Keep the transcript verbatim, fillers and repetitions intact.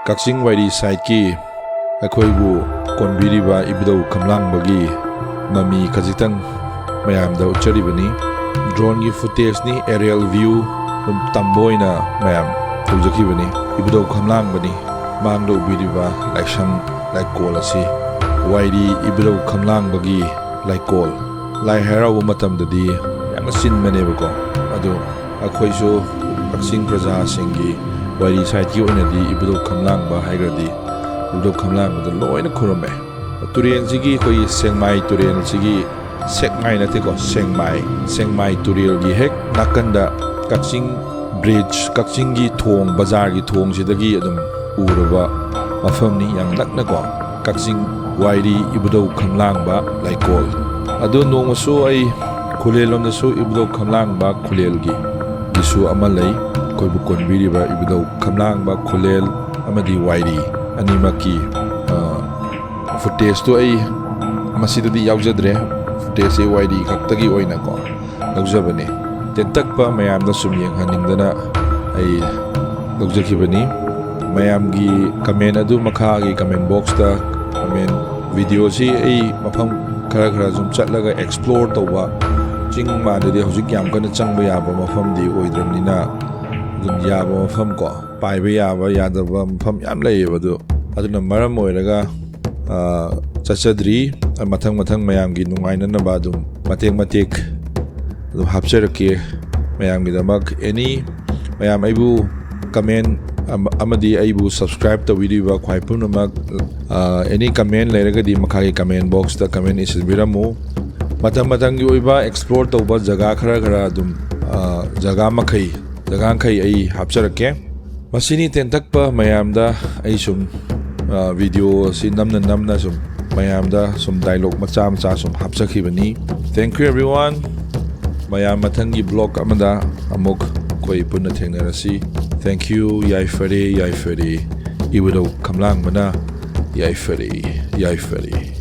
ꯀꯛꯆꯤꯡ ꯋꯥꯏꯔꯤ ꯁꯥꯏꯠꯀꯤ ꯑꯩꯈꯣꯏꯕꯨ ꯀꯣꯟꯕꯤꯔꯤꯕ ꯏꯕꯨꯙꯧ ꯈꯝꯂꯥꯡꯕꯒꯤ ꯃꯃꯤ ꯈꯖꯤꯛꯇꯪ ꯃꯌꯥꯝꯗ ꯎꯠꯆꯔꯤꯕꯅꯤ꯫ ꯗ꯭ꯔꯣꯟꯒꯤ ꯐꯨꯇꯦꯖꯅꯤ, ꯑꯦꯔꯤꯌꯦꯜ ꯚ꯭ꯌꯨ ꯑꯗꯨꯝ ꯇꯝꯕ ꯑꯣꯏꯅ ꯃꯌꯥꯝ ꯇꯧꯖꯈꯤꯕꯅꯤ꯫ ꯏꯕꯨꯙꯧ ꯈꯝꯂꯥꯡꯕꯅꯤ ꯃꯥꯡꯗ ꯎꯕꯤꯔꯤꯕ ꯂꯥꯏꯁꯪ ꯂꯥꯏꯀꯣꯜ ꯑꯁꯤ꯫ ꯋꯥꯏꯔꯤ ꯏꯕꯨꯙꯧ ꯈꯝꯂꯥꯡꯕꯒꯤ ꯂꯥꯏꯀꯣꯜ꯫ ꯂꯥꯏ ꯍꯔꯥꯎꯕ ꯃꯇꯝꯗꯗꯤ ꯌꯥꯝꯅ ꯆꯤꯟꯕꯅꯦꯕꯀꯣ꯫ ꯑꯗꯨ ꯑꯩꯈꯣꯏꯁꯨ ꯀꯛꯆꯤꯡ ꯄ꯭ꯔꯖꯥꯁꯤꯡꯒꯤ ꯋꯥꯏꯔꯤ ꯁꯥꯏꯠꯀꯤ ꯑꯣꯏꯅꯗꯤ ꯏꯕꯨꯙꯧ ꯈꯝꯂꯥꯡꯕ ꯍꯥꯏꯈ꯭ꯔꯗꯤ ꯏꯕꯨꯙꯧ ꯈꯝꯂꯥꯡꯕꯗ ꯂꯣꯏꯅ ꯈꯨꯔꯨꯝꯃꯦ꯫ ꯇꯨꯔꯦꯜꯁꯤꯒꯤ, ꯑꯩꯈꯣꯏꯒꯤ ꯁꯦꯡꯃꯥꯏ ꯇꯨꯔꯦꯜꯁꯤꯒꯤ, ꯁꯦꯛꯃꯥꯏ ꯅꯠꯇꯦꯀꯣ, ꯁꯦꯡꯃꯥꯏ, ꯁꯦꯡꯃꯥꯏ ꯇꯨꯔꯦꯜꯒꯤ ꯍꯦꯛ ꯅꯥꯀꯟꯗ ꯀꯛꯆꯤꯡ ꯕ꯭ꯔꯤꯖ, ꯀꯛꯆꯤꯡꯒꯤ ꯊꯣꯡ, ꯕꯖꯥꯔꯒꯤ ꯊꯣꯡꯁꯤꯗꯒꯤ ꯑꯗꯨꯝ ꯎꯔꯕ ꯃꯐꯝꯅꯤ, ꯌꯥꯝ ꯅꯛꯅꯀꯣ꯫ ꯀꯛꯆꯤꯡ ꯋꯥꯏꯔꯤ ꯏꯕꯨꯙꯧ ꯈꯝꯂꯥꯡꯕ ꯂꯥꯏꯀꯣꯜ꯫ ꯑꯗꯨ ꯅꯣꯡꯃꯁꯨ ꯑꯩ ꯈꯨꯂꯦꯜ ꯂꯣꯝꯗꯁꯨ ꯏꯕꯨꯙꯧ ꯈꯝꯂꯥꯡꯕ ꯈꯨꯂꯦꯜꯒꯤ ꯒꯤꯁꯨ ꯑꯃ ꯂꯩ꯫ ꯑꯩꯈꯣꯏꯕꯨ ꯀꯣꯟꯕꯤꯔꯤꯕ ꯏꯕꯨꯙꯧ ꯈꯝꯂꯥꯡꯕ ꯈꯨꯂꯦꯜ ꯑꯃꯗꯤ ꯋꯥꯏꯔꯤ ꯑꯅꯤꯃꯛꯀꯤ, ꯑ, ꯐꯨꯇꯦꯖꯇꯨ ꯑꯩ ꯃꯁꯤꯗꯗꯤ ꯌꯥꯎꯖꯗ꯭ꯔꯦ꯫ ꯐꯨꯇꯦꯖꯁꯦ ꯋꯥꯏꯔꯤ ꯈꯛꯇꯒꯤ ꯑꯣꯏꯅꯀꯣ ꯂꯧꯖꯕꯅꯦ꯫ ꯇꯦꯟꯇꯛꯄ ꯃꯌꯥꯝꯗ ꯁꯨꯝ ꯌꯦꯡꯍꯟꯅꯤꯡꯗꯅ ꯑꯩ ꯂꯧꯖꯈꯤꯕꯅꯤ꯫ ꯃꯌꯥꯝꯒꯤ ꯀꯃꯦꯟ ꯑꯗꯨ ꯃꯈꯥꯒꯤ ꯀꯃꯦꯟ ꯕꯣꯛꯁꯇ ꯀꯃꯦꯟ, ꯚꯤꯗꯤꯑꯣꯁꯤ ꯑꯩ ꯃꯐꯝ ꯈꯔ ꯈꯔ ꯁꯨꯝ ꯆꯠꯂꯒ ꯑꯦꯛꯁꯄ꯭ꯂꯣꯔ ꯇꯧꯕ, ꯆꯤꯡ ꯃꯥꯟꯗꯗꯤ ꯍꯧꯖꯤꯛ ꯌꯥꯝ ꯀꯟꯅ ꯆꯪꯕ ꯌꯥꯕ ꯃꯐꯝꯗꯤ ꯑꯣꯏꯗ꯭ꯔꯕꯅꯤꯅ ꯑꯗꯨꯝ ꯌꯥꯕ ꯃꯐꯝ ꯀꯣ, ꯄꯥꯏꯕ ꯌꯥꯕ ꯌꯥꯗꯕ ꯃꯐꯝ ꯌꯥꯝ ꯂꯩꯌꯦꯕ꯫ ꯑꯗꯨ, ꯑꯗꯨꯅ ꯃꯔꯝ ꯑꯣꯏꯔꯒ, ꯑ, ꯆꯠꯆꯗ꯭ꯔꯤ꯫ ꯃꯊꯪ ꯃꯊꯪ ꯃꯌꯥꯝꯒꯤ ꯅꯨꯡꯉꯥꯏꯅꯅꯕ ꯑꯗꯨꯝ ꯃꯇꯦꯛ ꯃꯇꯦꯛ ꯑꯗꯨꯝ ꯍꯥꯞꯆꯔꯛꯀꯦ ꯃꯌꯥꯝꯒꯤꯗꯃꯛ꯫ ꯑꯦꯅꯤ, ꯃꯌꯥꯝ ꯑꯩꯕꯨ ꯀꯃꯦꯟ ꯑꯃ-, ꯑꯃꯗꯤ ꯑꯩꯕꯨ ꯁꯕꯁꯀ꯭ꯔꯥꯏꯕ ꯇꯧꯕꯤꯔꯤꯕ ꯈ꯭ꯋꯥꯏ ꯄꯨꯝꯅꯃꯛ, ꯑ, ꯑꯦꯅꯤ ꯀꯃꯦꯟ ꯂꯩꯔꯒꯗꯤ ꯃꯈꯥꯒꯤ ꯀꯃꯦꯟ ꯕꯣꯛꯁꯇ ꯀꯃꯦꯟ ꯏꯁꯤꯟꯕꯤꯔꯝꯃꯨ꯫ ꯃꯇꯝ ꯃꯇꯝꯒꯤ ꯑꯣꯏꯕ ꯑꯦꯛꯁꯄ꯭ꯂꯣꯔ ꯇꯧꯕ ꯖꯒꯥ ꯈꯔ ꯈꯔ ꯑꯗꯨꯝ, ꯑ, ꯖꯒꯥ ꯃꯈꯩ, ꯖꯒꯥ ꯃꯈꯩ ꯑꯩ ꯍꯥꯞꯆꯔꯛꯀꯦ꯫ ꯃꯁꯤꯅꯤ ꯇꯦꯟꯇꯛꯄ ꯃꯌꯥꯝꯗ ꯑꯩ ꯁꯨꯝ, ꯑ, ꯚꯤꯗꯤꯑꯣ ꯑꯁꯤ ꯅꯝꯅ ꯅꯝꯅ ꯁꯨꯝ ꯃꯌꯥꯝꯗ ꯁꯨꯝ ꯗꯥꯏꯂꯣꯒ ꯃꯆꯥ ꯃꯆꯥ ꯁꯨꯝ ꯍꯥꯞꯆꯈꯤꯕꯅꯤ꯫ Thank you everyone꯫ ꯃꯌꯥꯝ ꯃꯊꯪꯒꯤ ꯕ꯭ꯂꯣꯒ ꯑꯃꯗ ꯑꯃꯨꯛ ꯑꯩꯈꯣꯏ ꯄꯨꯟꯅ ꯊꯦꯡꯅꯔꯁꯤ꯫ Thank you꯫ ꯌꯥꯏꯐꯔꯦ, ꯌꯥꯏꯐꯔꯦ꯫ ꯏꯕꯨꯙꯧ ꯈꯝꯂꯥꯡꯕꯅ ꯌꯥꯏꯐꯔꯦ, ꯌꯥꯏꯐꯔꯦ꯫